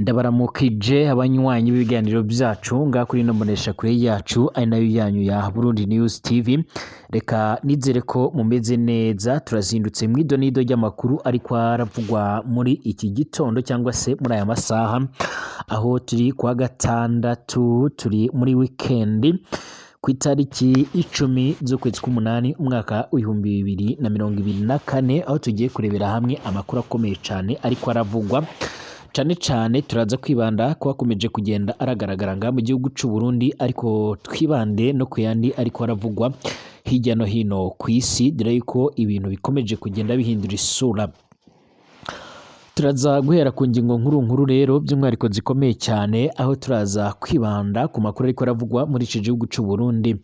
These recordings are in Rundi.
Ndabaramukije abanywanyi b'ibiganiro byacu ngaha kuri ino mboneshakure yacu ari nayo yanyu ya Burundi News TV. Reka nizere ko mumeze neza. Turazindutse mw'idonido ry'amakuru ariko aravugwa muri iki gitondo cyangwa se muri aya masaha, aho turi kuwa gatandatu, turi muri weekend, ku itariki 10 z'ukwezi k'umunani, umwaka w'2024, aho tugiye kurebera hamwe amakuru akomeye cyane ariko aravugwa. Cane cane turaza kwibanda ko hakomeje kugenda aragaragara ngaha mu gihugu c'u Burundi, ariko twibande no ku yandi ariko aravugwa hirya no hino ku isi, dore yuko ibintu bikomeje kugenda bihindura isura. Turaza guhera ku ngingo nkuru nkuru rero by'umwihariko zikomeye cyane, aho turaza kwibanda ku makuru ariko aravugwa muri iki gihugu c'u Burundi.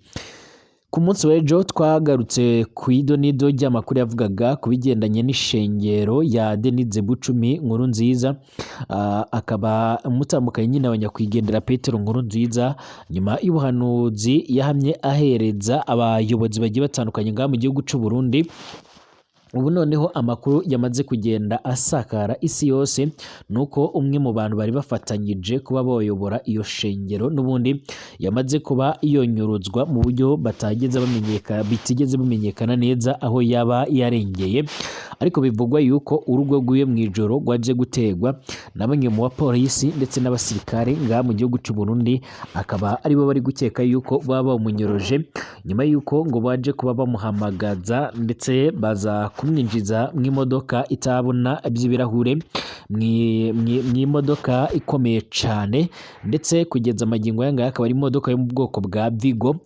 Ku munsi w'ejo twagarutse ku idonido ry'amakuru yavugaga ku bigendanye n'ishengero ya Denise Bucumi Nkuru Nziza, akaba umutambukanyi nyine wa nyakwigendera Petero Nkuru Nziza, nyuma y'ubuhanuzi yahamye ahereza abayobozi bagiye batandukanye ngaha mu gihugu c'u Burundi. Ubu noneho amakuru yamaze kugenda asakara isi yose nuko umwe mu bantu bari bafatanyije kuba bayobora iyo shengero n'ubundi yamaze kuba yonyuruzwa mu buryo batageze bamenyeka, bitigeze bimenyekana neza aho yaba yarengeye, ariko bivugwa yuko urugo rw'iwe mu ijoro rwaje gutegwa na bamwe mu bapolisi ndetse n'abasirikare ngaha mu gihugu c'u Burundi, akaba aribo bari gukeka yuko baba bamunyoroje nyuma yuko ngo baje kuba bamuhamagaza ndetse baza kumwinjiza mu imodoka itabona by'ibirahure, mw'imodoka ikomeye cane, ndetse kugeza amagingo aya ngaya akaba ari imodoka yo mu bwoko bwa Vigo.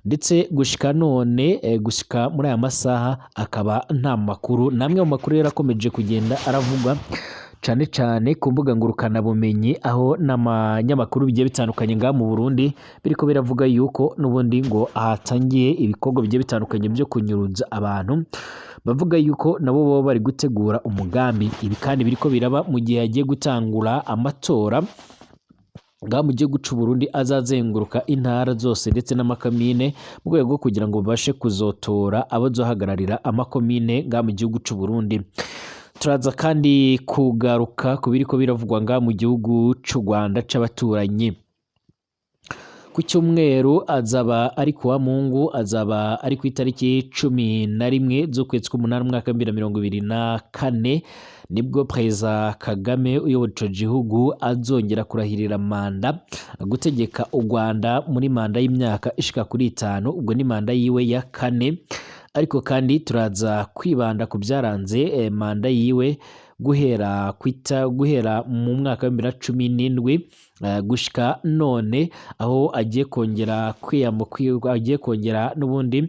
Ndetse gushika none, gushika muri aya masaha, akaba nta makuru namwe mu makuru yari akomeje kugenda aravugwa cane cane ku mbuga ngurukanabumenyi, aho n'amanyamakuru bigiye bitandukanye ngaha mu Burundi biriko biravuga yuko n'ubundi ngo hatangiye ibikorwa bigiye bitandukanye byo kunyuruza abantu, bavuga yuko nabo baba bari gutegura umugambi. Ibi kandi biriko biraba mu gihe hagiye gutangura amatora ngaha mu gihugu c'u Burundi azazenguruka intara zose ndetse n'amakomine, mu rwego rwo kugira ngo babashe kuzotora abazohagararira amakomine ngaha mu gihugu c'u Burundi. Turaza kandi kugaruka ku biriko biravugwa ngaha mu gihugu c'u Rwanda c'abaturanyi. Ku cyumweru azaba ari kuwa Mungu, azaba ari ku itariki 11 z'ukwezi k'umunani, umwaka wa 2024, nibwo Perezida Kagame uyobora ico gihugu azongera kurahirira manda gutegeka u Rwanda muri manda y'imyaka ishika kuri 5, ubwo ni manda yiwe ya kane. Ariko kandi turaza kwibanda ku byaranze manda yiwe guhera kwita guhera mu mwaka wa 2017 gushika none, aho agiye kongera kwiyamo, agiye kongera n'ubundi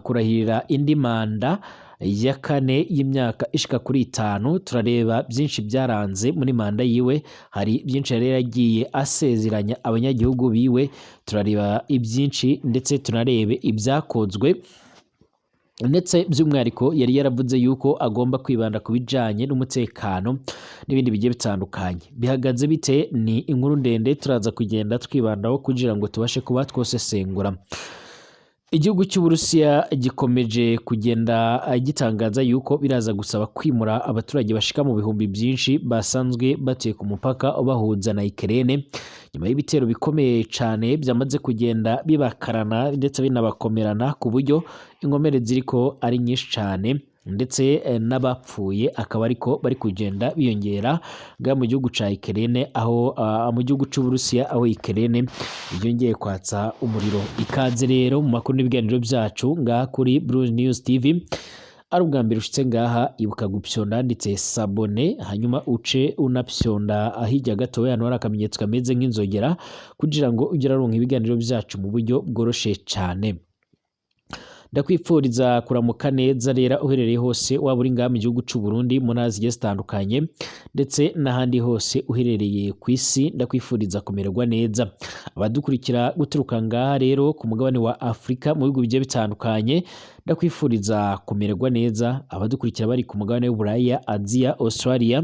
kurahirira indi manda ya kane y'imyaka ishika kuri 5. Turareba byinshi byaranze muri manda yiwe, hari byinshi yari yaragiye asezeranya abanyagihugu biwe. Turareba ibyinshi ndetse tunarebe ibyakozwe, ndetse by'umwihariko yari yaravuze yuko agomba kwibanda ku bijanye n'umutekano n'ibindi bigiye bitandukanye. Bihagaze bite? Ni inkuru ndende turaza kugenda twibandaho kugira ngo tubashe kuba twosesengura. Igihugu cy'Uburusiya gikomeje kugenda gitangaza yuko biraza gusaba kwimura abaturage bashika mu bihumbi byinshi basanzwe batuye ku mupaka ubahuza na Ukraine, nyuma y'ibitero bikomeye cane byamaze kugenda bibakarana ndetse binabakomerana, ku buryo inkomere ziriko ari nyinshi cane, ndetse n'abapfuye akaba ariko bari kugenda biyongera nga mu gihugu ca Ukraine, aho mu gihugu c'Uburusiya aho Ukraine yongeye kwatsa umuriro. Ikaze rero mu makuru n'ibiganiro byacu ngaha kuri Blue News TV. Ari ubwa mbere ushitse ngaha, ibuka gupyonda handitse s'abonner, hanyuma uce unapyonda ahijya gatoya hano hari akamenyetso kameze nk'inzogera, kugira ngo ujye uraronka ibiganiro byacu mu buryo bworoshe cane. Ndakwifuriza kuramuka neza rero uherereye hose, waba uri ngaha mu gihugu c'u Burundi, mu ntara zigiye zitandukanye, ndetse n'ahandi hose uherereye ku isi, ndakwifuriza kumererwa neza. Abadukurikira guturuka ngaha rero ku mugabane wa Afurika mu bihugu bigiye bitandukanye, ndakwifuriza kumererwa neza. Abadukurikira bari ku mugabane w'Uburaya, Aziya, Australia,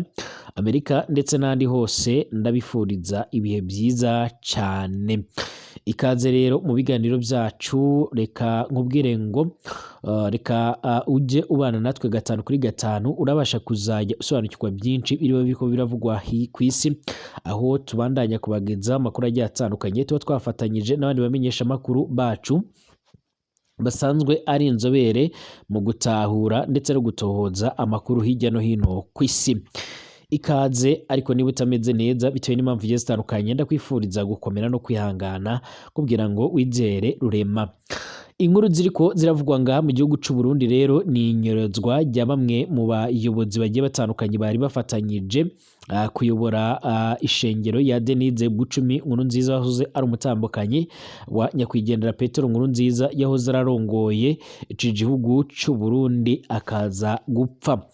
Amerika ndetse n'ahandi hose, ndabifuriza ibihe byiza cyane. Ikaze rero mu biganiro byacu, reka nkubwire ngo reka ujye ubana natwe gatanu kuri gatanu, urabasha kuzajya usobanukirwa byinshi biriho biriko biravugwa ku isi, aho tubandanya kubageza amakuru agiye atandukanye tuba twafatanyije n'abandi bamenyesha amakuru bacu basanzwe ari inzobere mu gutahura ndetse no gutohoza amakuru hirya no hino ku isi. Ikaze, ariko niba utameze neza bitewe n'impamvu zigiye zitandukanye, ndakwifuriza gukomera no kwihangana, kubwira ngo wizere Rurema. Inkuru ziriko ziravugwa ngaha mu gihugu c'u Burundi rero ni inyorozwa rya bamwe mu bayobozi bagiye batandukanye bari bafatanyije kuyobora ishengero ya Denise Bucumi Nkurunziza, wahoze ari umutambukanyi wa nyakwigendera Petero Nkurunziza, yahoze ararongoye ici gihugu c'u Burundi akaza gupfa.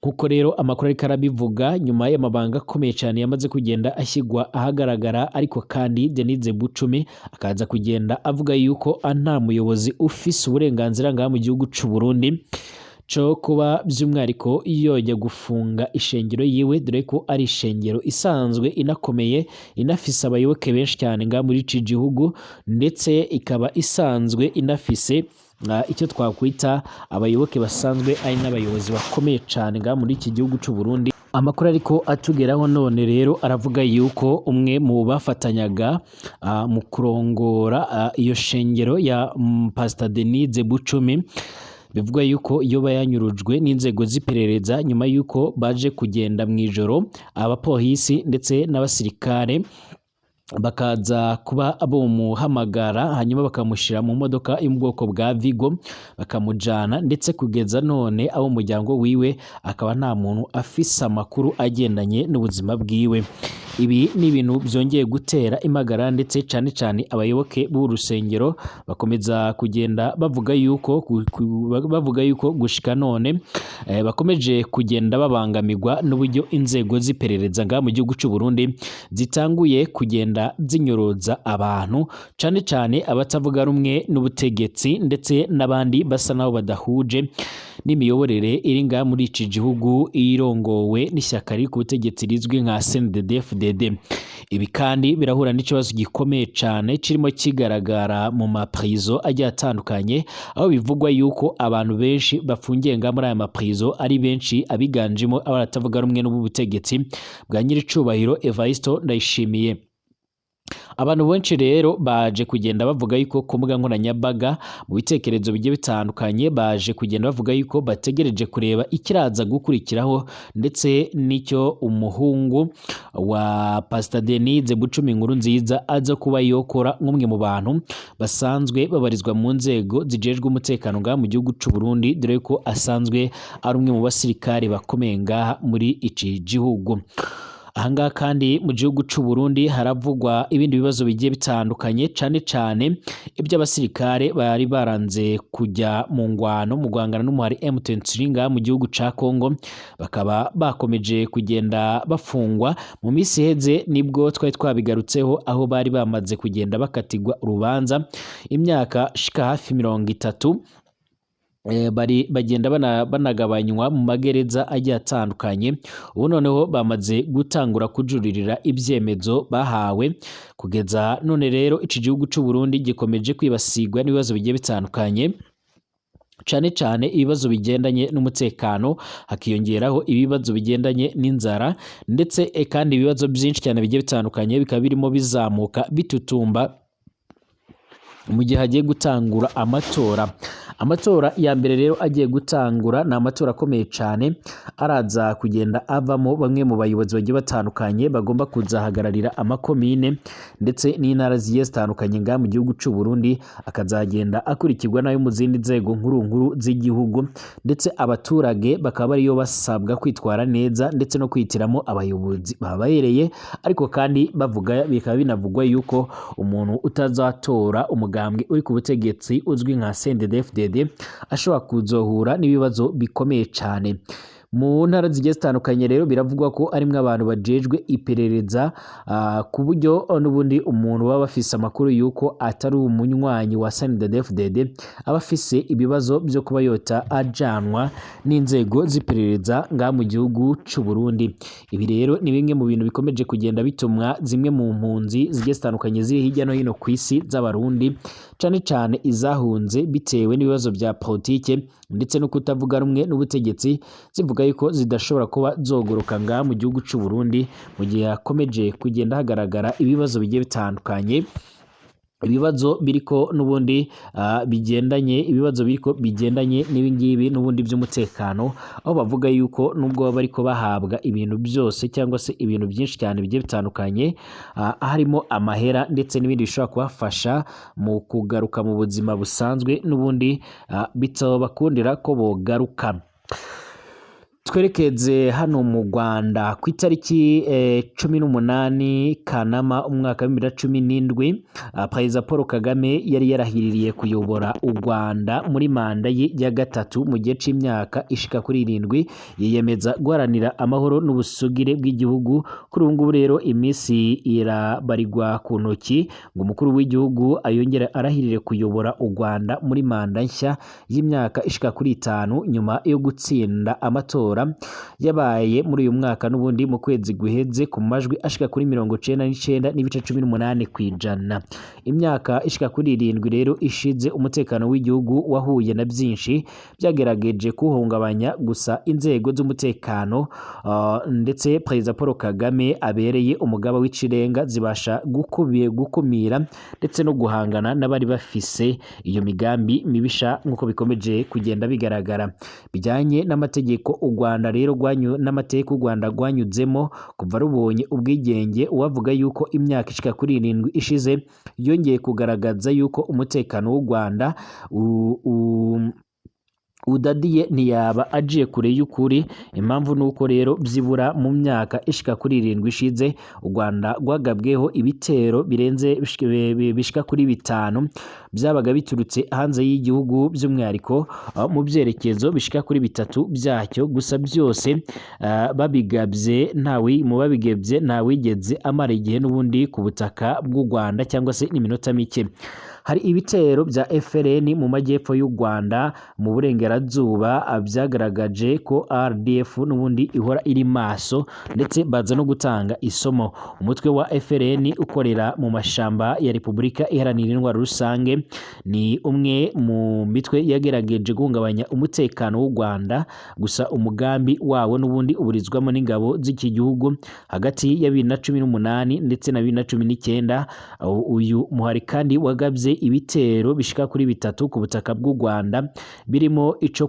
Nkuko rero amakuru ariko arabivuga, nyuma y'amabanga akomeye cyane yamaze kugenda ashyirwa ahagaragara, ariko kandi Denise Bucumi akaza kugenda avuga yuko nta muyobozi ufise uburenganzira ngaha mu gihugu c'u Burundi co kuba by'umwihariko yojya gufunga ishengero yiwe, dore ko ari ishengero isanzwe inakomeye, inafise abayoboke benshi cyane ngaha muri ici gihugu, ndetse ikaba isanzwe inafise icyo twakwita abayoboke basanzwe ari n'abayobozi bakomeye cyane ngaha muri iki gihugu c'u Burundi. Amakuru ariko atugeraho none rero aravuga yuko umwe mu bafatanyaga mu kurongora iyo shengero ya Pastor Denise Bucumi, bivugwa yuko yoba yanyurujwe n'inzego z'iperereza nyuma yuko baje kugenda mu ijoro abapolisi ndetse n'abasirikare bakaza kuba bomuhamagara, hanyuma bakamushyira mu modoka yo mu bwoko bwa Vigo bakamujana, ndetse kugeza none abo muryango wiwe akaba nta muntu afise amakuru agendanye n'ubuzima bwiwe. Ibi ni ibintu byongeye gutera imagara, ndetse cyane cyane abayoboke b'uru rusengero bakomeza kugenda bavuga yuko gushika none bakomeje kugenda babangamirwa n'uburyo inzego z'iperereza ngaha mu gihugu c'u Burundi zitanguye kugenda zinyoroza abantu, cyane cyane abatavuga rumwe n'ubutegetsi ndetse n'abandi basa naho badahuje n'imiyoborere iri ngaha muri iki gihugu irongowe n'ishyaka riri ku butegetsi rizwi nka CNDD-FDD. Ibi kandi birahura n'ikibazo gikomeye cyane kirimo kigaragara mu maprizo agiye atandukanye, aho bivugwa yuko abantu benshi bafungiye ngaha muri aya maprizo ari benshi abiganjemo abatavuga rumwe n'ubu butegetsi bwa nyiricubahiro Evariste Ndayishimiye. Abantu benshi rero baje kugenda bavuga yuko ku mbuga nkoranyambaga mu bitekerezo bigiye bitandukanye baje kugenda bavuga yuko bategereje kureba ikiraza gukurikiraho, ndetse n'icyo umuhungu wa Pastor Denise Bucumi Nkurunziza aza kuba yokora nk'umwe mu bantu basanzwe babarizwa mu nzego zijejwe umutekano ngaha mu gihugu c'u Burundi, dore ko asanzwe ari umwe mu basirikare bakomeye ngaha muri iki gihugu. Ahangaha kandi mu gihugu c'u Burundi haravugwa ibindi bibazo bigiye bitandukanye, cane cane iby'abasirikare bari baranze kujya mu ngwano mu guhangana n'umuhari M23 ngaha mu gihugu ca Congo, bakaba bakomeje kugenda bafungwa. Mu minsi iheze nibwo twari twabigarutseho, aho bari bamaze kugenda bakatigwa urubanza imyaka shika hafi 30, bari bagenda banagabanywa mu magereza agiye atandukanye. Ubu noneho bamaze gutangura kujuririra ibyemezo bahawe. Kugeza none rero iki gihugu c'u Burundi gikomeje kwibasirwa n'ibibazo bigiye bitandukanye, cane cane ibibazo bigendanye n'umutekano, hakiyongeraho ibibazo bigendanye n'inzara, ndetse kandi ibibazo byinshi cyane bigiye bitandukanye bikaba birimo bizamuka bitutumba mu gihe hagiye gutangura amatora. Amatora ya mbere rero agiye gutangura ni amatora akomeye cyane, araza kugenda avamo bamwe mu bayobozi bagiye batandukanye bagomba kuzahagararira amakomine ndetse n'intara zigiye zitandukanye ngaha mu gihugu c'u Burundi, akazagenda akurikirwa n'ayo mu zindi nzego nkuru nkuru z'igihugu, ndetse abaturage bakaba ariyo basabwa kwitwara neza ndetse no kwihitiramo abayobozi bababereye. Ariko kandi bavuga, bikaba binavugwa yuko umuntu utazatora umugambwe uri ku butegetsi uzwi nka CNDD-FDD ashobora kuzohura n'ibibazo bikomeye cyane. Mu ntara zigiye zitandukanye rero biravugwa ko arimwo abantu bajejwe iperereza, ku buryo n'ubundi umuntu baba bafise amakuru yuko atari umunywanyi wa CNDD-FDD aba afise ibibazo byo kuba yota ajanwa n'inzego z'iperereza ngaha mu gihugu c'u Burundi. Ibi rero ni bimwe mu bintu bikomeje kugenda bitumwa zimwe mu mpunzi zigiye zitandukanye ziri hirya no hino ku isi z'Abarundi, cane cane izahunze bitewe n'ibibazo vya politike ndetse no kutavuga rumwe n'ubutegetsi, zivuga yuko zidashobora kuba zogoroka ngaha mu gihugu c'u Burundi mu gihe hakomeje kugenda hagaragara ibibazo bigiye bitandukanye, ibibazo biriko n'ubundi bigendanye, ibibazo biriko bigendanye n'ibingibi n'ubundi by'umutekano, aho bavuga yuko nubwo baba bariko bahabwa ibintu byose cyangwa se ibintu byinshi cyane bigiye bitandukanye, harimo amahera ndetse n'ibindi bishobora kubafasha mu kugaruka mu buzima busanzwe, n'ubundi bitobakundira ko bogaruka. Twerekeze hano mu Rwanda ku itariki 18 Kanama umwaka wa 2017, Perezida Paul Kagame yari yarahiririye kuyobora u Rwanda muri manda ye ya gatatu mu gihe c'imyaka ishika kuri 7, yiyemeza guharanira amahoro n'ubusugire bw'igihugu. Kuri ubu ngubu rero iminsi irabarirwa ku ntoki ngo umukuru w'igihugu ayongere arahirire kuyobora u Rwanda muri manda nshya y'imyaka ishika kuri 5 nyuma yo gutsinda amatora yabaye muri uyu mwaka n'ubundi mu kwezi guheze ku majwi ashika kuri 99.18%. Imyaka ishika kuri 7 rero ishize umutekano w'igihugu wahuye na byinshi byagerageje kuwuhungabanya, gusa inzego z'umutekano ndetse Perezida Paul Kagame abereye umugaba w'ikirenga zibasha gukumira ndetse no guhangana n'abari bafise iyo migambi mibisha nk'uko bikomeje kugenda bigaragara bijyanye n'amategeko u Rwanda rero n'amateka u Rwanda rwanyuzemo kuva rubonye ubwigenge. Uwavuga yuko imyaka ishika kuri 7 ishize yongeye kugaragaza yuko umutekano w'u Rwanda udadiye ntiyaba agiye kure y'ukuri. Impamvu nuko rero byibura mu myaka ishika kuri 7 ishize u Rwanda rwagabweho ibitero birenze bishika kuri 5 byabaga biturutse hanze y'igihugu, by'umwihariko mu byerekezo bishika kuri 3 byacyo, gusa byose babigabye ntawe mu babigabye ntawigeze amara igihe n'ubundi ku butaka bw'u Rwanda cyangwa se n'iminota mike. Hari ibitero bya FLN mu majyepfo y'u Rwanda mu burengerazuba byagaragaje ko RDF n'ubundi ihora iri maso, ndetse baza no gutanga isomo. Umutwe wa FLN ukorera mu mashamba ya Repubulika Iharanira Intwaro Rusange ni umwe mu mitwe yagerageje guhungabanya umutekano w'u Rwanda, gusa umugambi wawo n'ubundi uburizwamo n'ingabo z'iki gihugu. Hagati ya 2018 ndetse na 2019 uyu muhari kandi wagabye ibitero bishika kuri 3 ku butaka bw'u Rwanda, birimo icyo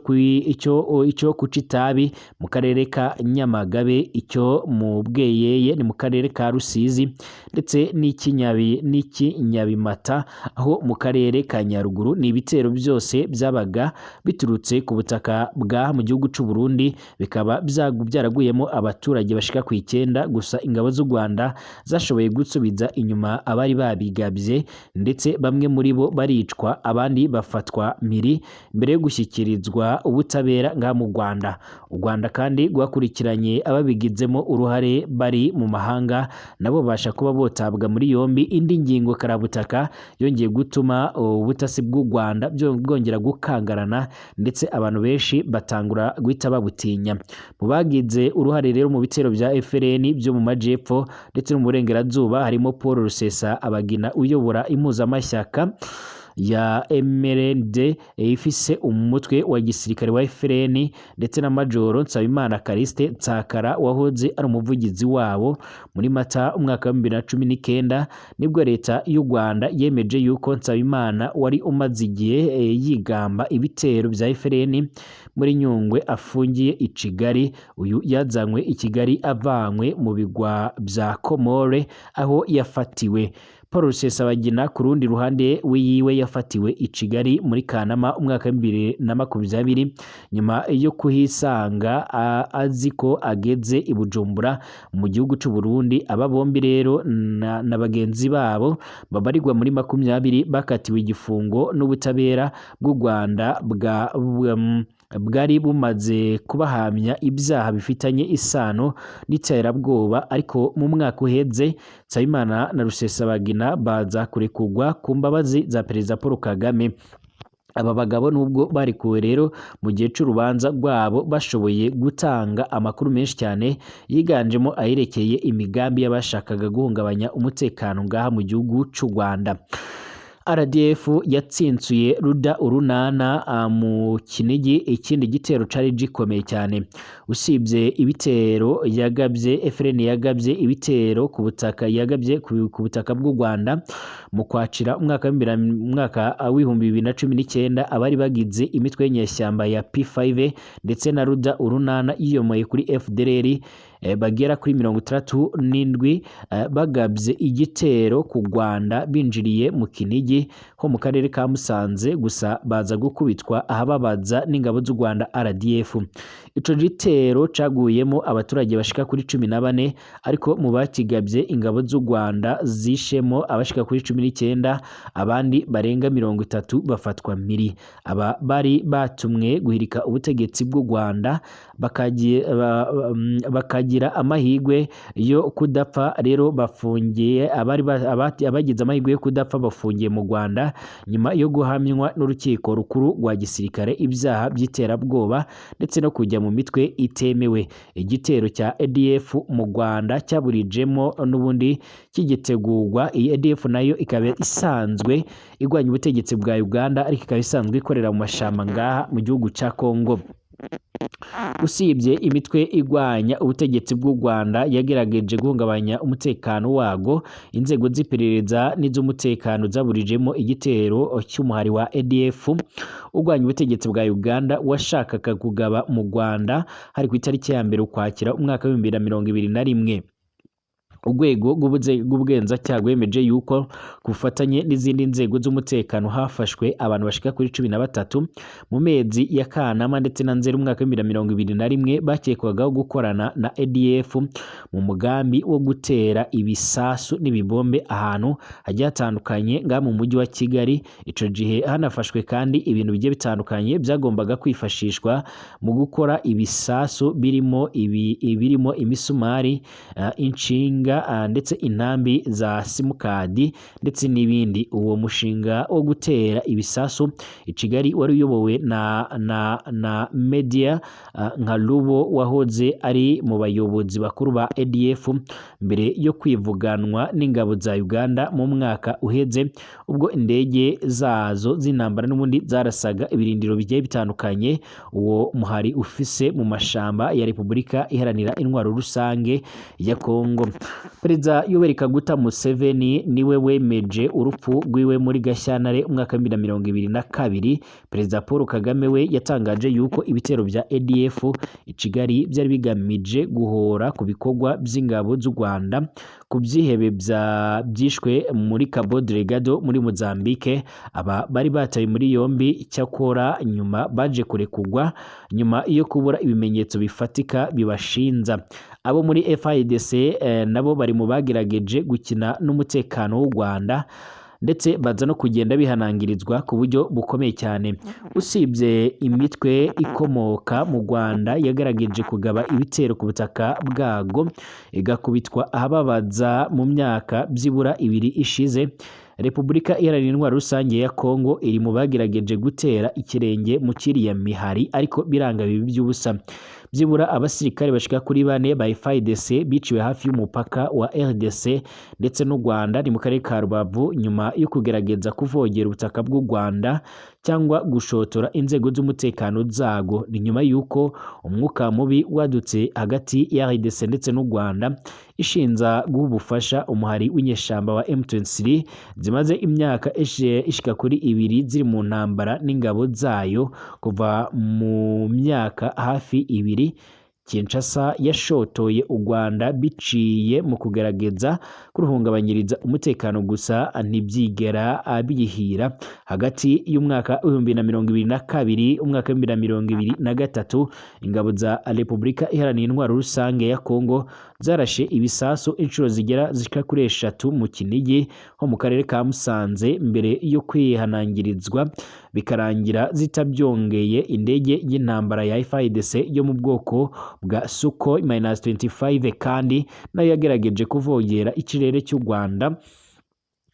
kuca itabi mu karere ka Nyamagabe, icyo mu Bweyeye ni mu karere ka Rusizi, ndetse n'Ikinyabimata aho mu karere ka Nyaruguru. Ni ibitero byose byabaga biturutse ku butaka bwa mu gihugu c'u Burundi, bikaba byaraguyemo abaturage bashika ku 9, gusa ingabo z'u Rwanda zashoboye gusubiza inyuma abari babigabye, ndetse bamwe muri bo baricwa abandi bafatwa mpiri mbere yo gushyikirizwa ubutabera ngaha mu Rwanda. U Rwanda kandi rwakurikiranye ababigizemo uruhare bari mu mahanga, nabo babasha kuba botabwa muri yombi. Indi ngingo karabutaka yongeye gutuma ubutasi bw'u Rwanda bwongera gukangarana, ndetse abantu benshi batangura guhita babutinya. Mu bagize uruhare rero mu bitero bya FLN byo mu majyepfo ndetse no mu burengerazuba harimo Paul Rusesabagina uyobora impuzamashyaka ya MRND ifise umutwe wa gisirikare wa FLN, ndetse na Majoro Nsabimana Callixte Nsakara wahoze ari umuvugizi wabo. Muri Mata umwaka wa 2019 nibwo leta y'u Rwanda yemeje yuko Nsabimana wari umaze igihe yigamba ibitero bya FLN muri Nyungwe afungiye i Kigali. Uyu yazanywe i Kigali avanywe mu bigwa bya Komore aho yafatiwe. Paul Rusesabagina ku rundi ruhande wiyiwe yafatiwe i Kigali muri Kanama umwaka 2020 nyuma yo kuhisanga azi ko ageze i Bujumbura mu gihugu c'u Burundi. Aba bombi rero na bagenzi babo babarirwa muri 20 bakatiwe igifungo n'ubutabera bw'u Rwanda bwari bumaze kubahamya ibyaha bifitanye isano n'iterabwoba, ariko mu mwaka uheze Nsabimana na Rusesabagina baza kurekurwa ku mbabazi za Perezida Paul Kagame. Aba bagabo nubwo barekuwe rero, mu gihe c'urubanza rwabo bashoboye gutanga amakuru menshi cyane yiganjemo ayerekeye imigambi y'abashakaga guhungabanya umutekano ngaha mu gihugu c'u Rwanda. RDF yatsinsuye Ruda Urunana mu Kinigi, ikindi gitero cari gikomeye cyane. Usibye ibitero yagabye, FRN yagabye ibitero ku butaka, yagabye ku butaka bw'u Rwanda mu kwakira umwaka 2019, abari bagize imitwe y'inyeshyamba ya P5 ndetse na Ruda Urunana yiyomoye kuri FDLR bagera kuri 67 bagabye igitero ku Rwanda binjiriye mu Kinigi ho mu karere ka Musanze, gusa baza gukubitwa ahababaza n'ingabo z'u Rwanda RDF. Ico gitero caguyemo abaturage bashika kuri 14, ariko mu bakigabye ingabo z'u Rwanda zishemo abashika kuri 19, abandi barenga 30 bafatwa mpiri. Aba bari batumwe guhirika ubutegetsi bw'u Rwanda bakagira amahirwe yo kudapfa. Rero bafungiye abari abagize amahirwe yo kudapfa bafungiye mu Rwanda nyuma yo guhamywa n'urukiko rukuru rwa gisirikare ibyaha by'iterabwoba ndetse no kujya mu mitwe itemewe. Igitero cya ADF mu Rwanda cyaburijemo n'ubundi kigitegurwa. Iyi ADF nayo ikaba isanzwe igwanya ubutegetsi bwa Uganda, ariko ikaba isanzwe ikorera mu mashamba ngaha mu gihugu cya Congo. Usibye imitwe igwanya ubutegetsi bw'u Rwanda yagerageje guhungabanya umutekano wago, inzego z'iperereza n'iz'umutekano zaburijemo igitero cy'umuhari wa ADF urwanya ubutegetsi bwa Uganda washakaga kugaba mu Rwanda, hari ku itariki ya 1 Ukwakira umwaka 2021. Urwego rw'ubugenzacyaha rwemeje yuko ku bufatanye n'izindi nzego z'umutekano hafashwe abantu bashika kuri 13 mu mezi ya Kanama ndetse na Nzeri umwaka 2021 bakekwagaho gukorana na ADF mu mugambi wo gutera ibisasu n'ibibombe ahantu hagiye hatandukanye ngaha mu mujyi wa Kigali. Ico gihe hanafashwe kandi ibintu bigiye bitandukanye byagombaga kwifashishwa mu gukora ibisasu birimo birimo imisumari, inshinga, ndetse intambi za simukadi ndetse n'ibindi. Uwo mushinga wo gutera ibisasu i Kigali wari uyobowe na Media nka Lubo wahoze ari mu bayobozi bakuru ba ADF mbere yo kwivuganwa n'ingabo za Uganda mu mwaka uheze, ubwo indege zazo z'intambara n'ubundi zarasaga ibirindiro bigiye bitandukanye uwo muhari ufise mu mashamba ya Repubulika Iharanira Intwaro Rusange ya Kongo. Perezida Yoweri Kaguta Museveni niwe wemeje urupfu rwiwe muri Gashyantare umwaka 2022. Perezida Paul Kagame we yatangaje yuko ibitero bya ADF i Kigali byari bigamije guhora ku bikorwa by'ingabo z'u Rwanda ku byihebe byishwe muri Cabo Delgado muri Mozambique. Aba bari batawe muri yombi, cyakora nyuma baje kurekurwa nyuma yo kubura ibimenyetso bifatika bibashinza. Abo muri FIDC nabo bari mu bagerageje gukina n'umutekano w'u Rwanda ndetse baza no kugenda bihanangirizwa ku buryo bukomeye cyane. Usibye imitwe ikomoka mu Rwanda yagerageje kugaba ibitero ku butaka bwago igakubitwa ahababaza mu myaka byibura ibiri ishize, Repubulika Iharanira Intwaro Rusange ya Kongo iri mu bagerageje gutera ikirenge mu kiriya mihari, ariko biranga bibi by'ubusa. Byibura abasirikare bashika kuri 4 ba FARDC biciwe hafi y'umupaka wa RDC ndetse n'u Rwanda ni mu karere ka Rubavu nyuma yo kugerageza kuvogera ubutaka bw'u Rwanda cyangwa gushotora inzego z'umutekano zago. Ni nyuma y'uko umwuka mubi wadutse hagati ya RDC ndetse n'u Rwanda ishinza guha ubufasha umuhari w'inyeshamba wa M23 zimaze imyaka ishika kuri 2 ziri mu ntambara n'ingabo zayo kuva mu myaka hafi 2 Kinshasa yashotoye u Rwanda biciye mu kugerageza kuruhungabanyiriza umutekano, gusa ntibyigera biyihira. Hagati y'umwaka 2022 umwaka 2023, ingabo za Repubulika Iharanira Intwaro Rusange ya Kongo zarashe ibisasu inshuro zigera zishika kuri 3 mu Kinigi ho mu karere ka Musanze, mbere yo kwihanangirizwa bikarangira zitabyongeye. Indege y'intambara ya FARDC yo mu bwoko bwa Sukhoi -25 kandi nayo yagerageje kuvogera ikirere cy'u Rwanda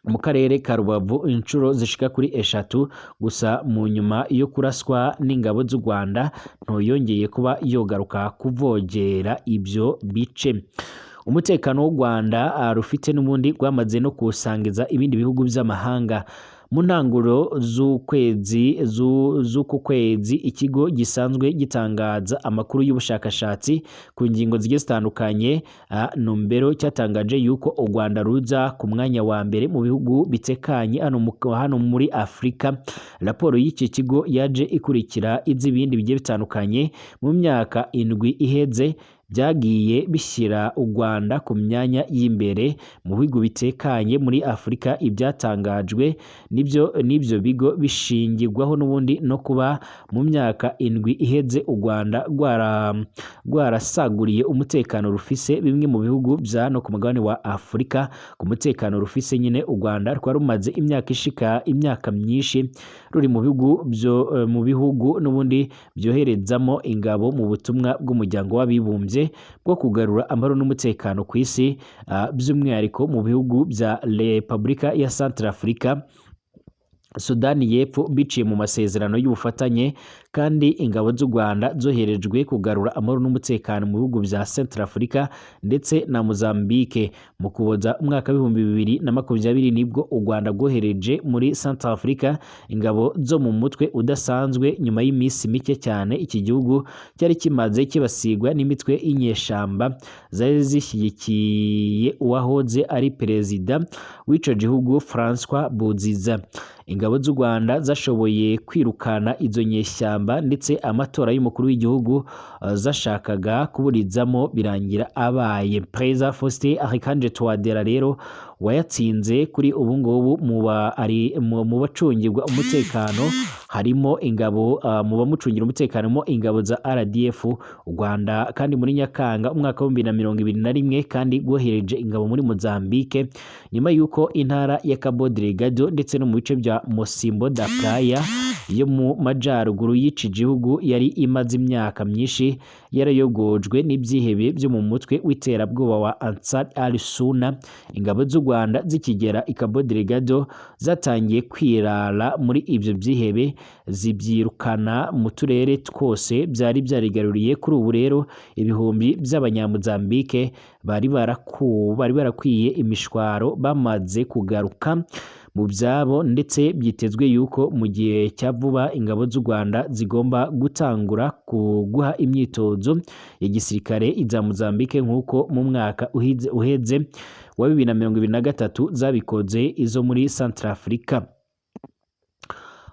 mu karere ka Rubavu inshuro zishika kuri 3, gusa mu nyuma yo kuraswa n'ingabo z'u Rwanda ntuyongeye kuba yogaruka kuvogera ibyo bice. Umutekano w'u Rwanda rufite n'ubundi rwamaze no kuwusangiza ibindi bihugu by'amahanga. Mu ntanguro z'ukwezi z'uku kwezi, ikigo gisanzwe gitangaza amakuru y'ubushakashatsi ku ngingo zigiye zitandukanye, Numbero, cyatangaje yuko u Rwanda ruza ku mwanya wa mbere mu bihugu bitekanye hano muri Afurika. Raporo y'iki kigo yaje ikurikira iz'ibindi bigiye bitandukanye mu myaka 7 iheze byagiye bishyira u Rwanda ku myanya y'imbere mu bihugu bitekanye muri Afurika. Ibyatangajwe n'ibyo bigo bishingirwaho n'ubundi no kuba mu myaka 7 iheze u Rwanda rwarasaguriye umutekano rufise bimwe mu bihugu bya no ku mugabane wa Afurika. Ku mutekano rufise nyine, u Rwanda rwari rumaze imyaka ishika imyaka myinshi ruri mu bihugu byo mu bihugu n'ubundi byoherezamo ingabo mu butumwa bw'umuryango w'abibumbye bwo kugarura amahoro n'umutekano ku isi, by'umwihariko mu bihugu bya Repubulika ya Centrafrica, Sudani y'Epfo, biciye mu masezerano y'ubufatanye. Kandi ingabo z'u Rwanda zoherejwe kugarura amahoro n'umutekano mu bihugu bya Centrafrica ndetse na Mozambique. Mu Kuboza umwaka 2020 nibwo u Rwanda rwohereje muri Centrafrica ingabo zo mu mutwe udasanzwe, nyuma y'iminsi mike cyane iki gihugu cyari kimaze kibasirwa n'imitwe y'inyeshamba zari zishyigikiye uwahoze ari perezida w'ico gihugu François Boziza. Ingabo z'u Rwanda zashoboye kwirukana izo nyeshyamba, ndetse amatora y'umukuru w'igihugu zashakaga kuburizamo birangira abaye. Perezida Faustin Archange Touadera rero wayatsinze, kuri ubu ngubu mu bacungirwa umutekano harimo ingabo, mu bamucungira umutekano mo ingabo za RDF. U Rwanda kandi muri Nyakanga umwaka wa 2021 kandi rwohereje ingabo muri Mozambique, nyuma y'uko intara ya Cabo Delgado ndetse no mu bice bya Mocimboa da Praia yo mu majaruguru y'iki gihugu yari imaze imyaka myinshi yarayogojwe n'ibyihebe byo mu mutwe w'iterabwoba wa Ansar al-Sunna. Ingabo z'u Rwanda zikigera i Cabo Delgado zatangiye kwirara muri ibyo byihebe, zibyirukana mu turere twose byari byarigaruriye. Kuri ubu rero ibihumbi by'abanyamuzambike bari barakwiye imishwaro bamaze kugaruka mu byabo, ndetse byitezwe yuko mu gihe cya vuba ingabo z'u Rwanda zigomba gutangura kuguha imyitozo ya gisirikare iza Mozambique, nk'uko mu mwaka uheze wa 2023 zabikoze izo muri Centrafrica.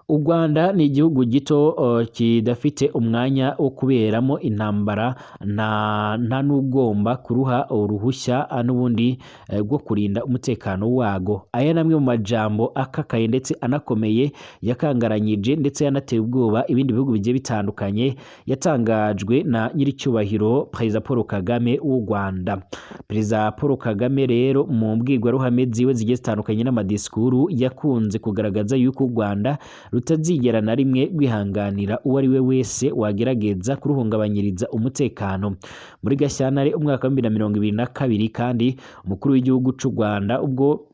U Rwanda ni igihugu gito kidafite umwanya wo kuberamo intambara, nta n'ugomba kuruha uruhushya n'ubundi rwo kurinda umutekano wago. Aya ni amwe mu majambo akakaye ndetse anakomeye yakangaranyije ndetse yanateye ubwoba ibindi bihugu bigiye bitandukanye, yatangajwe na nyiricyubahiro Perezida Paul Kagame w'u Rwanda. Perezida Paul Kagame rero mu mbwirwaruhame ziwe zigiye zitandukanye n'amadisikuru yakunze kugaragaza yuko u Rwanda rutazigera na rimwe rwihanganira uwo ari we wese wagerageza kuruhungabanyiriza umutekano. Muri Gashyantare umwaka wa 2022 kandi umukuru w'igihugu cy'u Rwanda, ubwo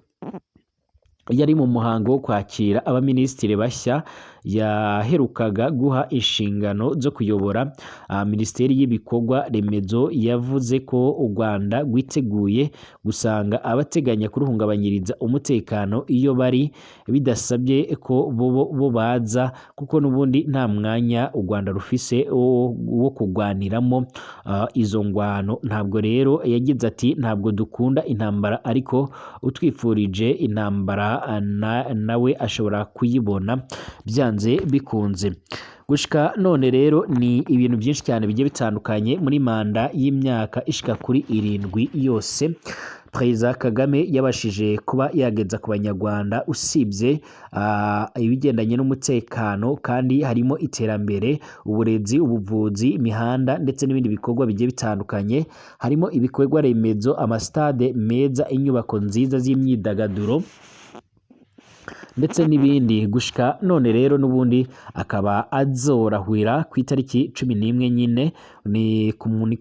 yari mu muhango wo kwakira abaminisitiri bashya yaherukaga guha inshingano zo kuyobora minisiteri y'ibikorwa remezo, yavuze ko u Rwanda rwiteguye gusanga abateganya kuruhungabanyiriza umutekano iyo bari, bidasabye ko bo baza, kuko n'ubundi nta mwanya u Rwanda rufise wo kurwaniramo izo ngwano. Ntabwo rero yagize ati: "Ntabwo dukunda intambara, ariko utwifurije intambara nawe ashobora kuyibona byanze bikunze." Gushika none rero ni ibintu byinshi cyane bigiye bitandukanye muri manda y'imyaka ishika kuri 7 yose Perezida Kagame yabashije kuba yageza ku banyarwanda, usibye ibigendanye n'umutekano, kandi harimo iterambere, uburezi, ubuvuzi, imihanda ndetse n'ibindi bikorwa bigiye bitandukanye, harimo ibikorwa remezo, amasitade meza, inyubako nziza z'imyidagaduro ndetse n'ibindi. Gushika none rero n'ubundi akaba azorahwira ku itariki 11 nyine ni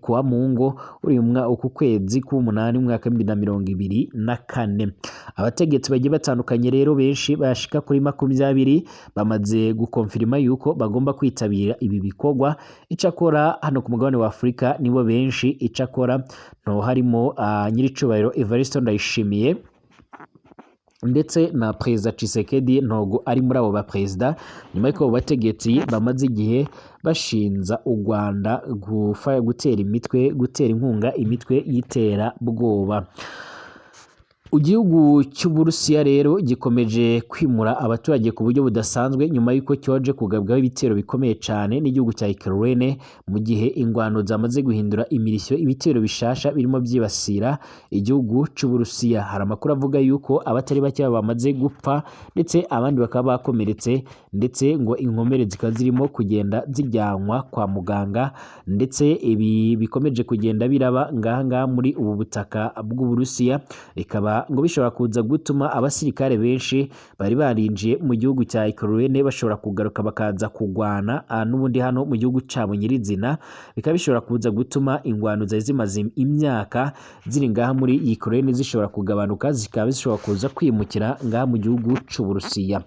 ku wa Mungu uri uku kwezi k'umunani umwaka 2024. Abategetsi bagiye batandukanye rero benshi bashika kuri 20 bamaze gukonfirima yuko bagomba kwitabira ibi bikorwa. Icakora hano ku mugabane wa Afurika nibo benshi, icakora nto harimo nyiricubahiro Evariste Ndayishimiye ndetse na Perezida Tshisekedi ntogo ari muri abo baperezida, nyuma y'uko abo bategetsi bamaze igihe bashinza u Rwanda gutera imitwe, gutera inkunga imitwe y'iterabwoba. Igihugu cy'Uburusiya rero gikomeje kwimura abaturage ku buryo budasanzwe nyuma y'uko cyoje kugabwaho ibitero bikomeye cyane n'igihugu cya Ukraine, mu gihe ingwano zamaze guhindura imirishyo, ibitero bishasha birimo byibasira igihugu cy'Uburusiya. Hari amakuru avuga yuko abatari bake bamaze gupfa ndetse abandi bakaba bakomeretse, ndetse ngo inkomere zikaba zirimo kugenda zijyanwa kwa muganga, ndetse ibi bikomeje kugenda biraba ngaha ngaha muri ubu butaka bw'Uburusiya, bikaba ngo bishobora kuza gutuma abasirikare benshi bari barinjiye mu gihugu cya Ukraine bashobora kugaruka bakaza kugwana n'ubundi hano mu gihugu cyabo nyirizina, bikaba bishobora kuza gutuma ingwano zari zimaze imyaka ziri ngaha muri Ukraine zishobora kugabanuka, zikaba zishobora kuza kwimukira ngaha mu gihugu cy'Uburusiya.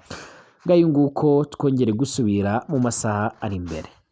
Ngayo nguko, twongere gusubira mu masaha ari imbere.